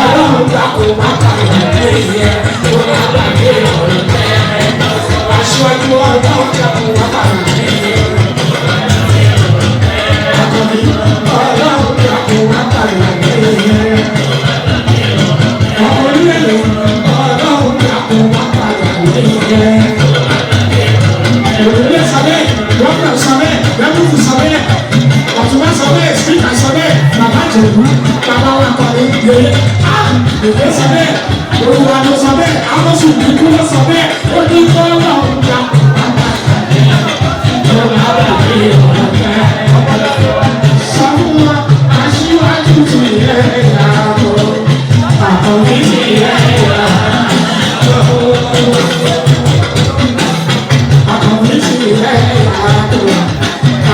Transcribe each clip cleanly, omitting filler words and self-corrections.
Ọlọ́run dákun má kàwé lẹ́yìn ẹ̀ kó má gbàgbé ọ̀rọ̀ tẹ́. Aṣíwájú ọlọ́run dákun má kàwé lẹ́yìn ẹ̀. Àkànbí ọlọ́run dákun má kàwé lẹ́yìn ẹ̀. Ọmọ orílẹ̀-èdè ọlọ́run dákun má kàwé lẹ́yìn ẹ̀. Òrùlé sọ bẹ́ẹ̀, gómìnà sọ bẹ́ẹ̀, rẹ́bùtù sọ bẹ́ẹ̀, ọ̀túnbá sọ bẹ́ẹ̀, spíkà sọ bẹ́ẹ̀, bàbá jẹ̀bú, bàbá wa kọ̀wé yẹyẹ. Èké sọ bẹ́ẹ̀, olúwa ló sọ bẹ́ẹ̀, amọ̀sùn kúkú ló sọ bẹ́ẹ̀, ó ní kọ́lọ̀ ń ga. Sọ fún wa, aṣíwájú ti yẹ ìyàtọ̀, àkànbí ti yẹ ìyàtọ̀. Àkànbí ti yẹ ìyàtọ̀,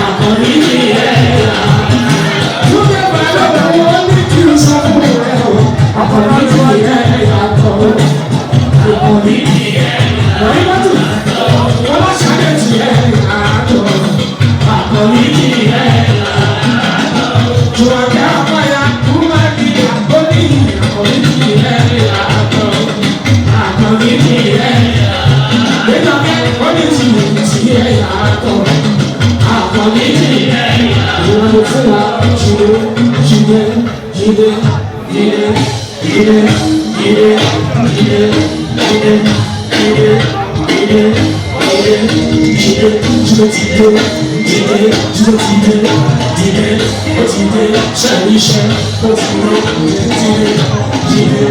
àkànbí ti yẹ ìyàtọ̀. Túndé Balógun ó ní kí n sọ fún ẹ o, àkànbí ti yẹ ìyàtọ̀, àkànbí ti yẹ ìyàtọ̀. Mọ̀rímọ́tò, Fọláṣadé ti yẹ ìyàtọ̀, àkànbí ti yẹ ìyàtọ̀. Jùmọ̀kẹ́ Ọ̀páyà, Kúmákìyà, ó ní àkànbí ti yẹ ìyàtọ̀, àkànbí ti yẹ ìyàtọ̀. Gbẹ́dọ̀kẹ́, ó ní tìyẹ̀ tìyẹ̀ ìyàtọ̀, àkànbí ti yẹ ìyàtọ̀. Ìwọ ló fún wa jíde jíde jíde jíde jíde jíde jíde jíde jíde jíde jíde jíde jíde ti dé jíde jíde ti dé jíde ó ti dé ṣẹ́yíṣẹ́ ó ti dé jíde jíde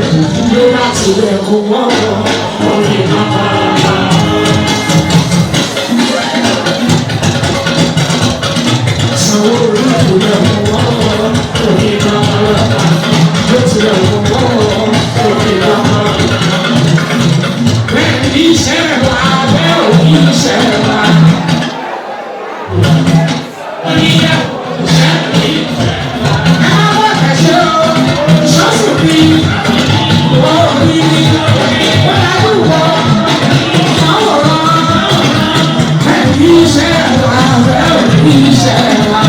ló bá tilẹ̀ kó wọ́n wọ́n orí bàbá. Sanwó orí kò lẹ̀ wọ́n orí bàbá. Ló tilẹ̀ wọ́n orí bàbá. Bẹ́ẹ̀ ni iṣẹ́ wa bẹ́ẹ̀ ò ní iṣẹ́ wa. Oníyàwó iṣẹ́ mi. Ẹ má wá kẹ̀ṣẹ́ o, ṣọ́ọ̀ṣì mi, wọ́n rí mi, wọ́n dájú wọ́, àwòrán. Bẹ́ẹ̀ ni iṣẹ́ wa bẹ́ẹ̀ ò ní iṣẹ́ wa.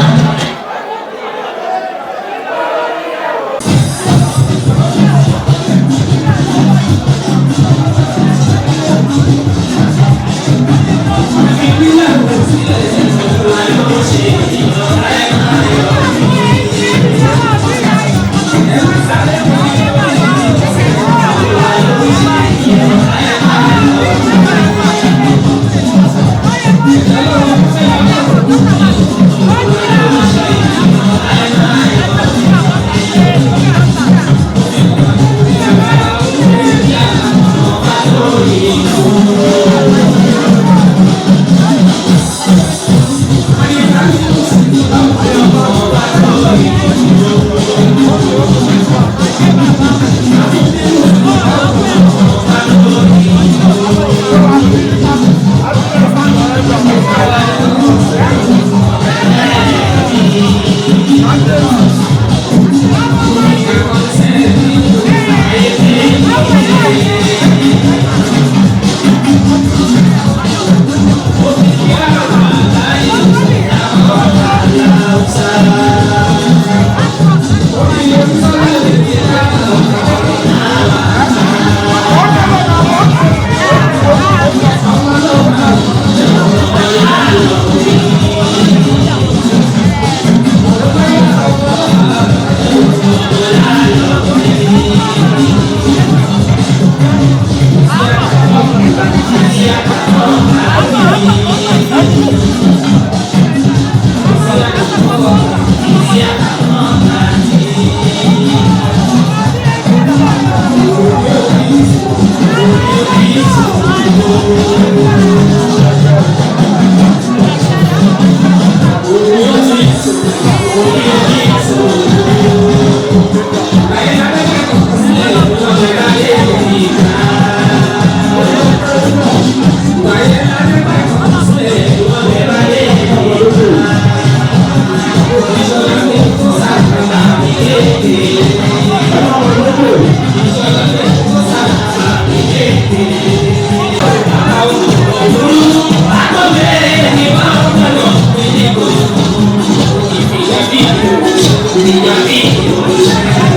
Thank you.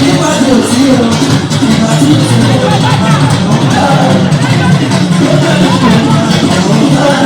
Nígbà tí ò sí o, ìgbà tí ò sí o.